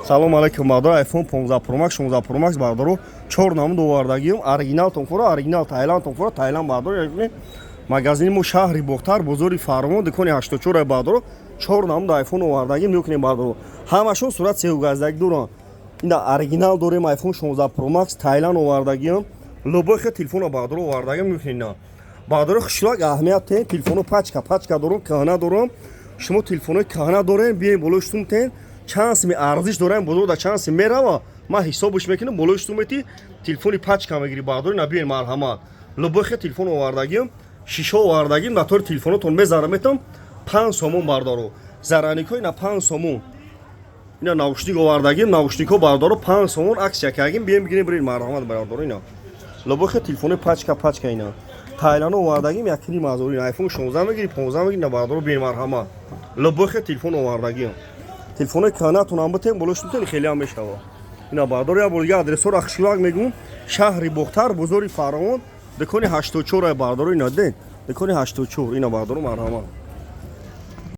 Салом алейкум, бардор. iPhone 15 Pro Max, 16 Pro Max, бардоро, чор намуд овардагием. Оригинал тонфора, оригинал Таиланд тонфора, Таиланд, бардор. Магазини мо шаҳри Бохтар, бозори Фармон, дукони 84, бардоро. Чор намуд iPhone овардагим, мекунем, бардоро. Ҳамашон сурат сеугаздагӣ доранд. Ина оригинал дорем, iPhone 16 Pro Max, Таиланд овардагием. Любой хел телефона, бардоро, овардагим, мекунем. Ина, бардоро, хушрак аҳамият тен, телефоно пачка пачка дорам, каҳна дорам. Шумо телефонои каҳна дорем, биёем, болои сум тен, чанд сими арзиш дорам, бозор да чанд сим мерава, ман ҳисобш мекунам. Болои сумети телефони пачка мегири, бардори. На, биёен, марҳамат. Любой хел телефон овардагим, шиша овардагим. Натори телефонотон мезарам, метам 5 сомон, бардоро. Зараникҳо ина 5 сомон. Ина наушник овардагим, наушникҳо, бардоро, 5 сомон акция кардагим. Биёем, бигирем, биред, марҳамат, бардоро. Ина любой хел телефони пачка пачка, ина Тайландо овардагим, 1,5 ҳазор. Ина iPhone 16 мегири, 15 мегири. На, бардоро, биёен, марҳамат. Любой хел телефон овардагим. Телефонои канатон битем, болош битен, хеле ҳам мешава. Ина, бардор, як бор дига адресҳоро хушрак мегӯм: шаҳри Бохтар, бозори Фаровон, дукони 84, бардоро. Ина ден, дукони 84. Ина, бардоро, марҳамат.